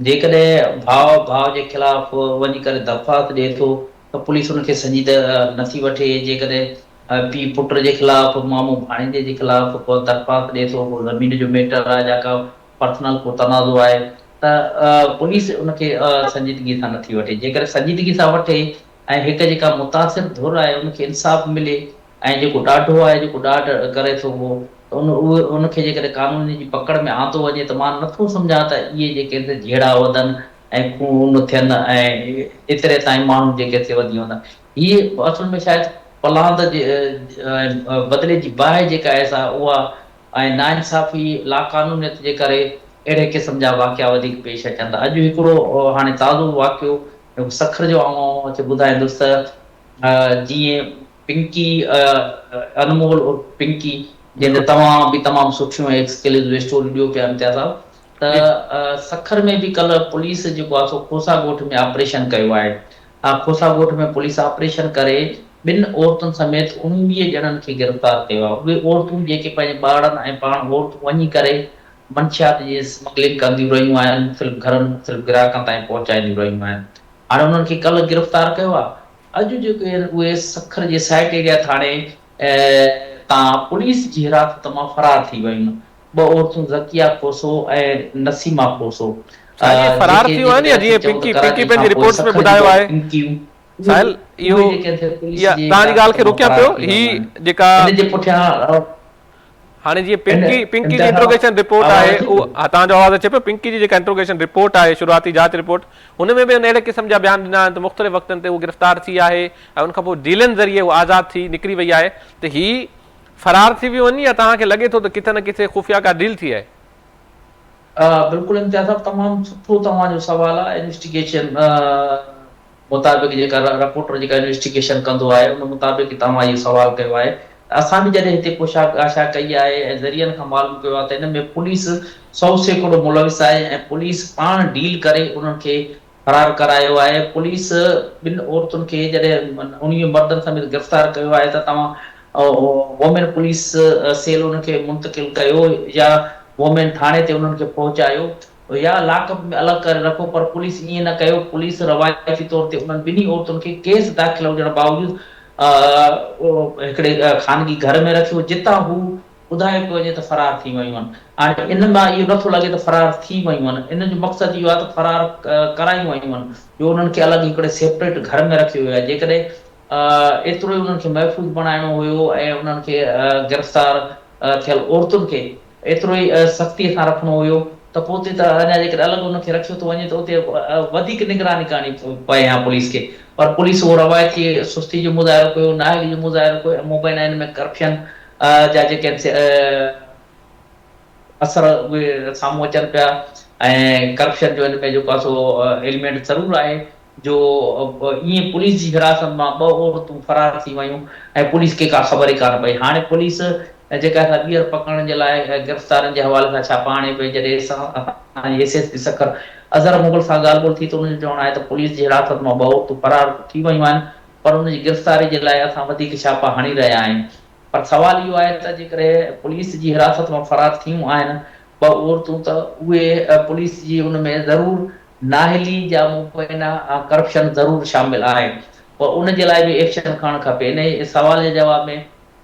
جيڪڏهن ڀاء ڀاء جي خلاف وڃي ڪري درخواست ڏئي ٿو ته پوليس ان کي سنجيده نه ٿي وٺي، جيڪڏهن پيء پٽ جي خلاف، مامو ڀاڻيجي جي خلاف ڪو درخواست ڏئي ٿو، ڪو زمين جو ميٽر آهي يا ڪا پرسنل ڪو تنازعو آهي ته پوليس ان کي سنجيدگي سان نه ٿي وٺي، جيڪڏهن سنجيدگي سان وٺي ۽ هڪ جيڪا متاثر ڌر آهي ان کي انصاف ملي ۽ جيڪو ڏاڍو آهي جيڪو ڏاڍ ڪري ٿو اهو ته ان اهي ان کي جيڪڏهن قانون جي پڪڙ ۾ آندو وڃي ته مان نٿو سمجهان ته اهي جيڪي آهن جهيڙا وڌن ۽ خون ٿين ۽ ايتري تائين ماڻهو جيڪي سي وڌي وڃن هي اصل ۾ شايد پلاند جي ۽ بدلي جي باهه جيڪا آهي سا اها ۽ ناانصافي لاقانونيت جي ڪري اهڙي قسم جا واقعا وڌيڪ پيش اچن ٿا اڄ هڪڙو هاڻي تازو واقعو جيڪو سکر جو آئون اوهان کي ٻڌائيندس ته جيئن پنڪي انمول عرف پنڪي جنهن تي توهان به تمام سٺيون ۽ ايڪسڪليوزو اسٽوريون ڏيو پيا امتياز صاحب ته سکر ۾ به ڪلهه پوليس جيڪو آهي سو کوسا ڳوٺ ۾ آپريشن ڪيو آهي کوسا ڳوٺ ۾ پوليس آپريشن ڪري ٻن عورتن سميت 19 ڄڻن کي گرفتار ڪيو آهي اهي عورتون جيڪي پنهنجي ٻارڙن ۽ پاڻ عورتون وڃي ڪري منشيات جي اسمگلنگ ڪنديون رهيون آهن، مختلف گهرن، مختلف گراهڪن تائين پهچائينديون رهيون آهن. هاڻي انهن کي ڪلهه گرفتار ڪيو آهي. اڄ جيڪي آهن اهي سکر جي سائيٽ ايريا ٿاڻي تان پوليس جي حراست مان فرار ٿي ويون. ٻه عورتون ذڪيه کوسو ۽ نسيمه کوسو سائين اهي فرار جيڪي ٿيون آهن يا جيڪڏهن جيئن اسين چئون ته پنڪي پنڪي ڪراچي پنهنجي کان پوء رپورٽس ۾ سکر جون ٻڌايو ٻه آهي پنڪيون ساحل اهي اهو اهي جيڪي آهن سي پوليس اها جي توهان جي ڳالهه حراست کي مان روڪيان فرار پيو ٿي هي ويون آهن. جيڪا ان جي پٺيان هاڻي جيئن ان پنڪي پنڪي جي امتياز صاحب انٽروگيشن رپورٽ آواز آهي اچي اهو پيو؟ ها توهان جو آواز اچي پيو پنڪي جي جيڪا انٽروگيشن رپورٽ آهي شروعاتي جاچ رپورٽ ان ۾ به ان اهڙي قسم جا بيان ڏنا آهن ته مختلف وقتن تي هو گرفتار ٿي آهي ۽ ان کان پوء ڊيلن ذريعي هو آزاد ٿي نڪري وئي آهي ته هي فرار ٿي ويون آهن يا توهان کي لڳي ٿو ته ڪٿي نه ڪٿي خفيه ڪا ڊيل ٿي آهي؟ بلڪل امتياز صاحب تمام سٺو توهان جو سوال آهي انويسٽيگيشن مطابق جيڪا رپورٽر جيڪا انويسٽيگيشن ڪندو آهي ان مطابق توهان اهو سوال ڪيو آهي ته اسان به جڏهن هتي پڇا ڳاڇا ڪئي آهي ۽ ذريعن کان معلوم ڪيو آهي ته ان ۾ پوليس 100% ملوث آهي ۽ پوليس پاڻ ڊيل ڪري انهن کي فرار ڪرايو آهي پوليس ٻن عورتن کي جڏهن انهي مردن سميت گرفتار ڪيو آهي ته توهان وومين پوليس سيل انهن کي منتقل ڪيو يا وومين ٿاڻي تي انهن کي پهچايو يا لاڪ اپ ۾ الڳ ڪري رکو پر پوليس ائين نه ڪيو پوليس روايتي طور تي انهن ٻنهي عورتن کي ڪيس داخل هجڻ باوجود هڪڙي خانگي گهر ۾ رکيو جتان هو ٻڌايو پيو وڃي ته فرار ٿي ويون آهن هاڻي ان مان اهو نٿو لڳي ته فرار ٿي ويون آهن ان جو مقصد اهو آهي ته فرار ڪرايون ويون آهن جو انهن کي الڳ هڪڙي سيپريٽ گهر ۾ رکيو ويو آهي جيڪڏهن ايترو ئي انهن کي محفوظ بڻائڻو هيو ۽ انهن کي گرفتار ٿيل عورتن کي ايترو ئي سختيء سان رکڻو هيو ته پوء اتي ته اڃا جيڪڏهن الڳ ان کي رکيو ٿو وڃي ته اتي وڌيڪ نگراني ڪرڻي پئي ها پوليس کي پر پوليس اهو روايتي سستي جو مظاهرو ڪيو، نااهلي جو مظاهرو ڪيو ۽ مبينا ان ۾ ڪرپشن جا جيڪي آهن سي اثر اهي سامهون اچن پيا ۽ ڪرپشن جو ان ۾ جيڪو آهي سو ايليمينٽ ضرور آهي. جو ائين پوليس جي حراست مان ٻه عورتون فرار ٿي ويون ۽ پوليس کي ڪا خبر ئي ڪانه پئي. هاڻي پوليس جيڪا سا ٻيهر پڪڙڻ جي لاء گرفتارين جي حوالي سان ڇاپا هڻي پئي. جڏهن اسان جي S S P Sukkur Azhar Mughal سان ڳالهه ٻولهه ٿي ته ان جو چوڻ آهي ته پوليس جي حراست مان ٻه عورتون فرار ٿي ويون آهن پر ان جي گرفتاري جي لاء اسان وڌيڪ ڇاپا هڻي رهيا آهيون پر سوال اهو آهي ته جيڪڏهن پوليس جي حراست مان فرار ٿيون آهن ٻه عورتون ته اهي پوليس جي ان ۾ ضرور نااهلي جا مبينا ڪرپشن ضرور شامل آهي پوء ان جي لاء به ايڪشن کڻڻ کپي. انهي سوال جي جواب ۾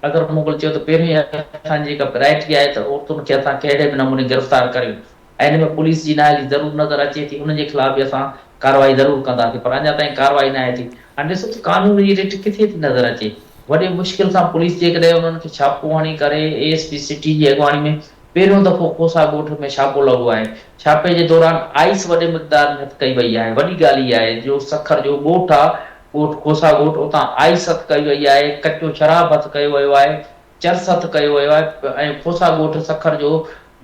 اظهر مغل چيو ته پهريون ئي اسان جي جيڪا پرائرٽي آهي ته عورتن کي اسان ڪهڙي به نموني گرفتار ڪريون ۽ ان ۾ پوليس جي نااهلي ضرور نظر اچي ٿي ان جي خلاف به اسان ڪارروائي ضرور ڪنداسين پر اڃا تائين ڪارروائي ناهي ٿي. هاڻي ڏسو ته قانون جي رٽ ڪٿي ٿي نظر اچي. وڏي مشڪل سان پوليس جيڪڏهن انهن کي ڇاپو هڻي ڪري اي ايس پي سٽي جي اڳواڻي ۾ پهريون دفعو کوسا ڳوٺ ۾ ڇاپو لڳو آهي. ڇاپي جي دوران آئس وڏي مقدار ۾ هٿ ڪئي وئي آهي. وڏي ڳالهه اها آهي جو سکر جو ڳوٺ آ ڳوٺ کوسا ڳوٺ اتان آئس هٿ ڪئي وئي آهي، ڪچو شراب هٿ ڪيو ويو آهي، چرس هٿ ڪيو ويو آهي ۽ کوسا ڳوٺ سکر جو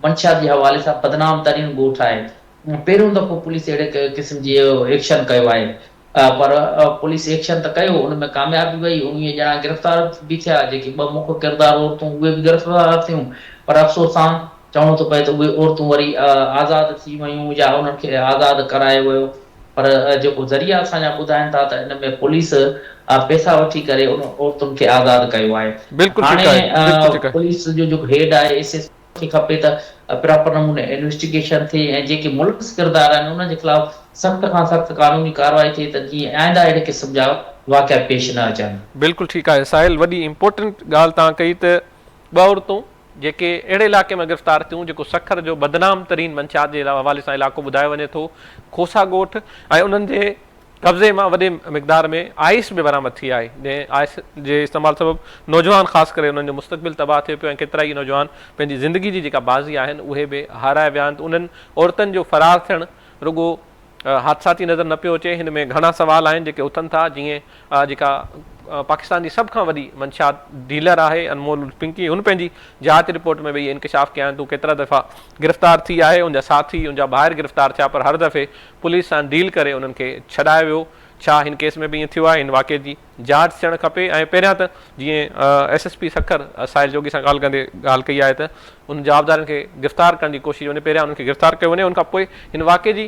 منشيات جي حوالي سان بدنام ترين ڳوٺ آهي. پهريون دفعو پوليس اهڙي قسم جي ايڪشن ڪيو آهي. پر پوليس ايڪشن ته ڪيو ان ۾ ڪامياب به وئي، 19 ڄڻا گرفتار به ٿيا، جيڪي ٻه مک ڪردار عورتون اهي به گرفتار ٿيون پر افسوس سان چوڻو ٿو پئي ته اهي عورتون وري آزاد ٿي ويون يا انهن کي آزاد ڪرايو ويو پر جيڪو ذريعا اسان جا ٻڌائن ٿا ته ان ۾ پوليس پئسا وٺي ڪري انهن عورتن کي آزاد ڪيو آهي بلڪل ٺيڪ آهي بلڪل هاڻي ٺيڪ آهي. پوليس جو جيڪو هيڊ آهي ايس ايس کي کپي ته پراپر نموني انويسٽيگيشن ٿئي ۽ جيڪي ملوث ڪردار آهن انهن جي خلاف سخت کان سخت قانوني ڪارروائي ٿئي ته جيئن آئنده اهڙي قسم جا واقعا پيش نه اچن. بلڪل ٺيڪ آهي ساحل وڏي امپورٽنٽ ڳالهه توهان ڪئي ته ٻه عورتون جيڪي اهڙي علائقي مان گرفتار ٿيون جيڪو سکر جو بدنام ترين منشيات جي حوالي سان علائقو ٻڌايو وڃي ٿو کوسا ڳوٺ ۽ انهن جي قبضي مان وڏي مقدار ۾ آئس به برآمد ٿي آهي، جنهن آئس جي استعمال سبب نوجوان خاص ڪري انهن جو مستقبل تباهه ٿئي پيو ۽ ڪيترائي نوجوان پنهنجي زندگي جي جيڪا بازي آهن اهي به هارائي ويا آهن ته انهن عورتن جو فرار ٿيڻ رڳو حادثاتي نظر نه پيو اچي هن ۾ گهڻا سوال آهن جيڪي اٿن ٿا جيئن جيڪا پاڪستان جي سڀ کان وڏي منشيات ڊيلر آهي انمول پنڪي هن پنهنجي جاچ رپورٽ ۾ به اهي انڪشاف ڪيا آهن ته هو ڪيترا دفعا گرفتار ٿي آهي ان جا ساٿي ان جا ڀائر گرفتار ٿيا پر هر دفعي پوليس سان ڊيل ڪري انهن کي ڇڏايو ويو، ڇا هن ڪيس ۾ به ائين ٿيو آهي، هن واقعي جي جاچ ٿيڻ کپي ۽ پهريان ته جيئن S S P Sukkur Sahil Jogi سان ڳالهه ڪندي ڳالهه ڪئي آهي ته انهن جوابدارن کي گرفتار ڪرڻ جي ڪوشش وڃي پهريان انهن کي گرفتار ڪيو وڃي ان کان پوء هن واقعي جي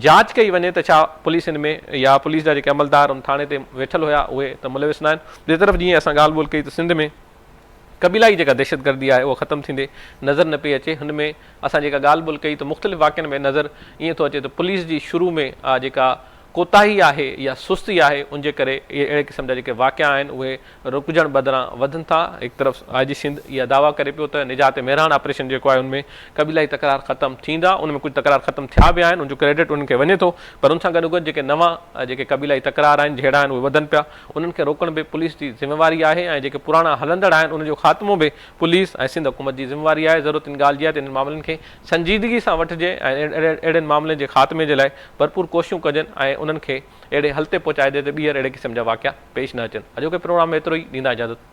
جاچ ڪئي وڃي ته ڇا پوليس هن ۾ يا پوليس جا جيڪي عملدار ان ٿاڻي تي ويٺل هيا اهي ته ملوث ناهن ٻئي طرف جيئن اسان ڳالهه ٻولهه ڪئي ته سنڌ ۾ قبيلائي جيڪا دهشتگردي آهي اها ختم ٿيندي نظر نه پئي اچي هن ۾ اسان جيڪا ڳالهه ٻولهه ڪئي ته مختلف واقعن ۾ نظر ائين ٿو اچي ته پوليس جي شروع ۾ جيڪا ڪوتاهي آهي يا سستي آهي ان جي ڪري اهي اهڙي قسم جا جيڪي واقعا آهن اهي رڪجڻ بدران وڌن ٿا هڪ طرف آء جي سنڌ اها دعويٰ ڪري پيو ته نجات مهراڻ آپريشن جيڪو آهي ان ۾ قبيلائي تڪرار ختم ٿيندا ان ۾ ڪجهه تڪرار ختم ٿيا به آهن ان جو ڪريڊٽ انهن کي وڃي ٿو پر ان سان گڏوگڏ جيڪي نوان جيڪي قبيلائي تڪرار آهن جهيڙا آهن اهي وڌن پيا انهن کي روڪڻ به پوليس جي ذميواري آهي ۽ جيڪي پراڻا هلندڙ آهن انهن جو خاتمو به پوليس ۽ سنڌ حڪومت جي ذميواري آهي ضرورت ان ڳالهه جي آهي ته انهن معاملن کي سنجيدگي سان وٺجي ۽ اهڙن معاملن جي خاتمي جي لاء ڀرپور ڪوششون ڪجن ۽ انهن کي اهڙي حل تي پهچائجي ته ٻيهر اهڙي قسم جا واقعا پيش نه اچن اڄوڪي پروگرام ۾ ايترو ئي ڏيندا اجازت.